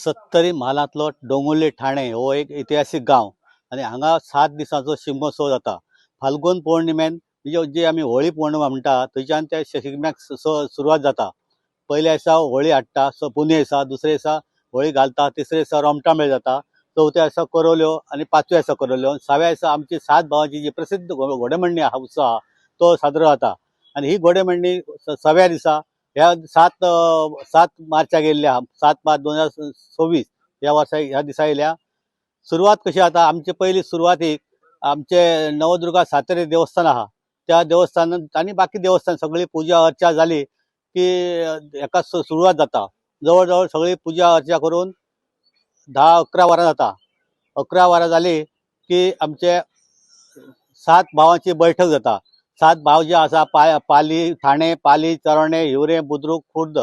सत्तरी म्हालांतलो दोंगुल्ली ठाणे हो एक इतिहासीक गांव आनी हांगा 7 दिसांचो शिगमोत्सव जाता. फाल्गुन पौर्णिमेन म्हणजे जी आमी होळी पौर्णिमा म्हणटा थंयच्यान त्या शिगम्याक सुरवात जाता. पयल्या दिसा होळी हाडटा, पुनये दिसा, दुसऱ्या दिसा होळी घालता, तिसऱ्या दिसा रोमटामेळ जाता, चवथ्या दिसा करवल्यो आनी पांचव्या दिसा करवल्यो. सव्या दिसा आमची 7 भावांची जी प्रसिद्ध घोडेमडणी आहा उत्सव आहा तो साजरो जाता. आनी ही घोडेमडणी सव्या दिसा ह्या 7 मार्चाक येयल्ली आहा, 7 मार्च 2026 ह्या वर्सा ह्या दिसा येयल्या. सुरवात कशी जाता, आमचे पयली सुरवातीक आमचे नवदुर्गा सातेरी देवस्थान आहा, त्या देवस्थानात आनी बाकी देवस्थान सगळी पुजा अर्चा जाली की हेका सुरवात जाता. जवळ जवळ सगळी पुजा अर्चा करून 10-11 वरां जाता. 11 वरां जाली की आमचे 7 भावांची बैठक जाता. 7 भाव जे आसा, पाली, ठाणे, पाली, चरोणे, हिवरे, बुद्रुक, खुर्द,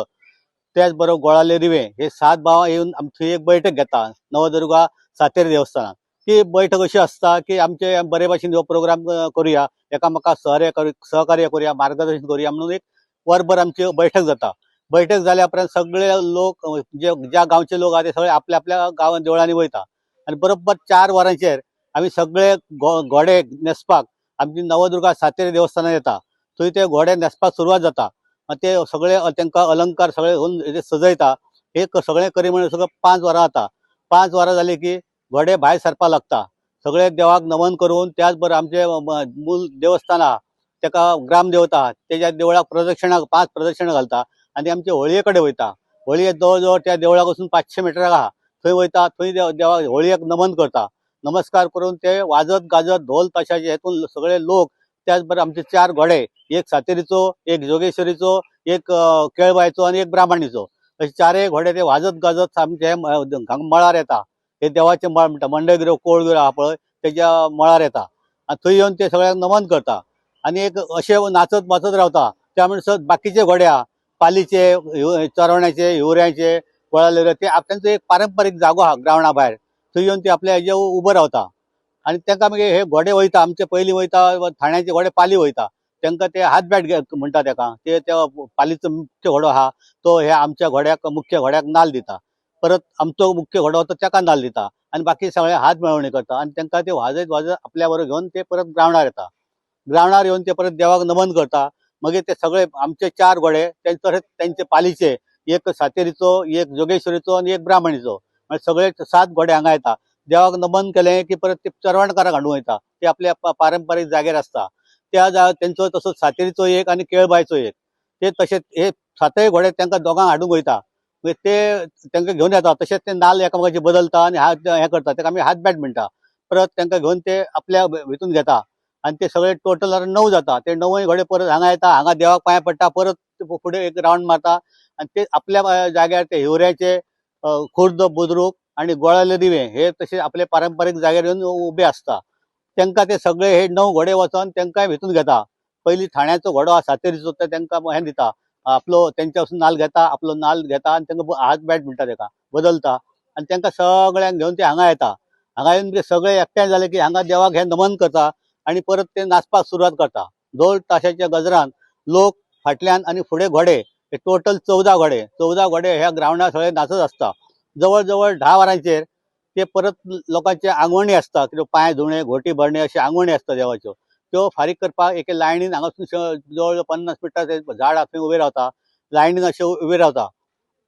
त्याच बरोबर गोळाले, रिवे, हे 7 भाव येवन आमची एक बैठक घेता नवदुर्गा सातेरी देवस्थानात. ती बैठक अशी आसता की आमचे बरे भाशेन हो प्रोग्राम करुया, एकामेका सहकार्य करुया, मार्गदर्शन करुया म्हणून एक वरभर आमची बैठक जाता. बैठक जाल्या उपरांत सगळे लोक जे ज्या गांवचे लोक आहा ते सगळे आपल्या आपल्या गांवां देवळांनी वयता आनी बरोबर 4 वरांचेर आमी सगळे घोडे न्हेसपाक आमची नवदुर्गा सातेरी देवस्थानात येता. थंय ते घोडे न्हेसपाक सुरवात जाता. ते सगळे तांकां अलंकार सगळे घेवन सजयता. हे सगळें करी म्हणून सगळें 5 वरां जाता. 5 वरां जाली की घोडे भायर सरपाक लागता. सगळे देवाक नमन करून त्याच बरोबर आमचे मूल देवस्थान आहा तेका ग्रामदेवता तेज्या देवळाक प्रदक्षिणा 5 प्रदक्षिणा घालता आनी आमचे होळये कडेन वयता. होळये जवळ जवळ त्या देवळाक वचून 500 मिटराक आहा, थंय वयता. थंय देवाक होळयेक नमन करता. नमस्कार करून ते वाजत गाजत ढोल ताशाचे हेतून सगळे लोक, त्याच बरोबर आमचे 4 घोडे, एक सातेरीचो, एक जोगेश्वरीचो, एक केळबायचो आनी एक ब्राह्मणीचो, अशे 4 घोडे ते वाजत गाजत सामके मळार येता. हे देवाचे मळ म्हणटा, मंडळगिरो कोळगिरो आहा पळय तेज्या मळार येता आनी थंय येवन ते सगळ्यांक नमन करता आनी एक अशे नाचत वाचत रावता. त्या म्हणसर बाकीचे घोडे आहा, पालीचे, चरवण्याचे, हिवऱ्याचे, गोळालेरे, ते तांचो एक पारंपारीक जागो आहा ग्रावंडा भायर, थंय येवन ते आपल्या हेजे उबो रावता आनी तांकां मागीर हे घोडे वयता. आमचे पयलीं वयता ठाण्याचे घोडे पाली वयता, तांकां ते हात बॅट म्हणटा तेका, ते त्या पालीचो मुख्य घोडो आहा तो हे आमच्या घोड्याक, मुख्य घोड्याक नाल दिता, परत आमचो मुख्य घोडो तो तेका नाल दिता आनी बाकी सगळे हात मेळवणी करता आनी तांकां ते वाजयत वाजयत आपल्या बरोबर घेवन ते परत ग्रावंडार येता. ग्रावंडार येवन ते परत देवाक नमन करता. मागीर ते सगळे आमचे 4 घोडे तशेंच तेंचे पालीचे, एक सातेरीचो, एक जोगेश्वरीचो आनी एक ब्राह्मणीचो, म्हणजे सगळे 7 घोडे हांगा येता. देवाक नमन केलें की परत ते चरवणकाराक हाडून वयता, ते आपल्या पारंपारीक जाग्यार आसता. त्या तेंचो तसो सातेरीचो एक आनी केळबायचो एक, ते तशेंच हे 7 घोडे तांकां दोगांक हाडूंक वयता. मागीर ते तांकां घेवन येता, तशेंच ते नाल्ल एकामेकाचे बदलता आनी हात हें करता, ताका आमी हात बॅट म्हणटा. परत तांकां घेवन ते आपल्या भितून घेता आनी ते सगळे टोटल 9 जाता. ते 9 घोडे परत हांगा येता, हांगा देवाक पांय पडटा, परत फुडें एक रावंड मारता आनी ते आपल्या जाग्यार ते हिवऱ्याचे, खुर्द, बुद्रुक आनी गोळाले, दिवे हे तशे आपले पारंपारीक जाग्यार येवन उबे आसता. तांकां ते सगळे हे 9 घोडे वचोन तांकांय भितून घेता. पयलीं ठाण्याचो घोडो आसा सातेरीचो, तो तांकां हें दिता, आपलो तेंच्या वचून नाल्ल घेता, आपलो नाल्ल घेता आनी तांकां हात बॅट म्हणटा तेका, बदलता आनी तांकां सगळ्यांक घेवन ते हांगा येता. हांगा येवन ते सगळे एकठांय जाले की हांगा देवाक हे नमन करता आनी परत ते नाचपाक सुरवात करता. ढोल ताशाच्या गजरान लोक फाटल्यान आनी फुडें घोडे, हे टोटल 14 घोडे, 14 घोडे ह्या ग्रावंडार सगळे नाचत आसता. जवळ जवळ 10 वरांचेर ते परत लोकांचे आंगवणी आसता, कितें पांय धुणे, घोटी भरणे अशी आंगवणी आसता देवाच्यो, त्यो फारीक करपाक एके लायनीन हांगासून जवळ जवळ 50 मिटर ते झाड आसा थंय उबे रावता, लायनीन अशे उबे रावता.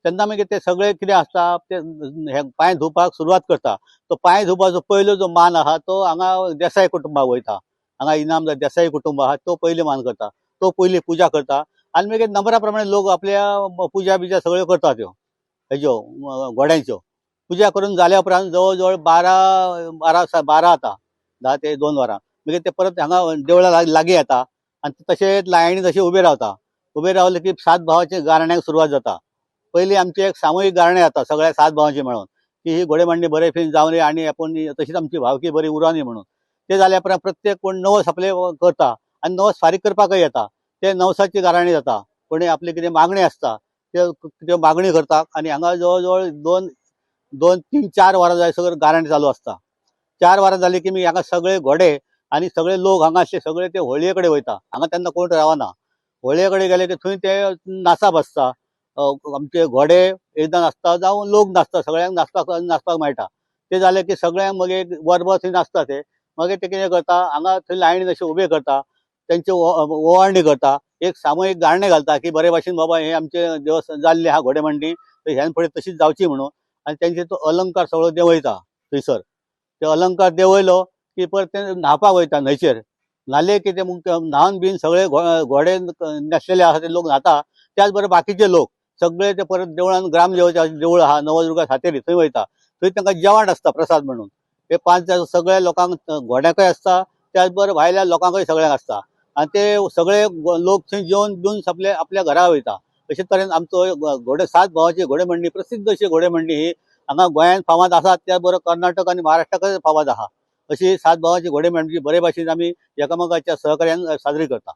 तेन्ना मागीर ते सगळे कितें आसता ते हे पांय धुवपाक सुरवात करता. तो पांय धुवपाचो पयलो जो मान आहा तो हांगा देसाय कुटुंबाक वयता. हांगा इनामदार देसाई कुटुंब आहा तो पयली मान करता, तो पयली पुजा करता आनी मागीर नंबरा प्रमाणे लोक आपल्या पुजा बिजा सगळ्यो करता. त्यो हेज्यो घोड्यांच्यो पुजा करून जाल्या उपरांत जवळ जवळ 12 जाता, 10 ते 2 वरां मागीर ते परत हांगा देवळा लागीं येता आनी तशें लायनी तशें उबे रावता. उबे रावले की 7 भावाचे गारण्याक सुरवात जाता. पयलीं आमचें एक सामुहीक गारणें जाता सगळ्या 7 भावांचें मेळोन की ही घोडेमांडणी बरे फिन जावं न्ही आनी आपूण तशीच आमची भावकी बरी उरोनी न्ही म्हणून. ते जाल्या उपरांत प्रत्येक कोण नवस आपले करता आनी नवस फारीक करपाकय येता. ते नवसाची गाराणी जाता, कोणी आपली कितें मागणी आसता त्यो मागणी करता आनी हांगा जवळ जवळ 2, 3, 4 वरां जाय सगळें गाराणें चालू आसता. 4 वरां जाली की मागीर हांगा सगळे घोडे आनी सगळे लोक हांगा आसले सगळे ते होळये कडेन वयता. हांगा तेन्ना कोण रावना. होळये कडेन गेले की थंय ते नाचप आसता. आमचे घोडे एकदां नाचता जावं लोक नाचता, सगळ्यांक नाचपाक नाचपाक मेळटा. ते जाले की सगळ्यांक मागीर वरभर थंय नाचता ते. मागीर ते कितें करता, हांगा थंय लायनीन अशे उबे करता, तेंचे ओवाळणी करता, एक सामुहीक गाणें घालता की बरे भाशेन बाबा हे आमचे देवस्थान जाल्ले आहा घोडेमंडी, तर ह्यान फुडें तशीच जावची म्हणून. आनी तेंचे तो अलंकार सगळो देंवयता थंयसर. ते अलंकार देंवयलो की परत ते न्हांवपाक वयता न्हंयचेर. न्हाले की ते न्हावन बीन सगळे घोडे न्हेसलेले आसा ते लोक न्हाता. त्याच बरोबर बाकीचे लोक सगळे ते परत देवळान, ग्रामदेवताचें देवूळ आहा नवदुर्गा सातेरी, थंय वयता. थंय तांकां जेवण आसता प्रसाद म्हणून. हे 5 दीस सगळ्या लोकांक, घोड्याकय आसता, त्याच बरोबर भायल्या लोकांकय सगळ्यांक आसता. आनी ते सगळे लोक थंय जेवन बिवन सगळे आपल्या घरा वयता. अशे तरेन आमचो घोडे 7 भावाची घोडेमंडणी, प्रसिद्ध अशी घोडेमंडणी ही हांगा गोंयांत फामाद आसा, त्याच बरोबर कर्नाटक आनी महाराष्ट्राकय फामाद आहा. अशी 7 भावाची घोडेमंडणी बरे भाशेन आमी एकामेकाच्या सहकार्यान साजरी करता.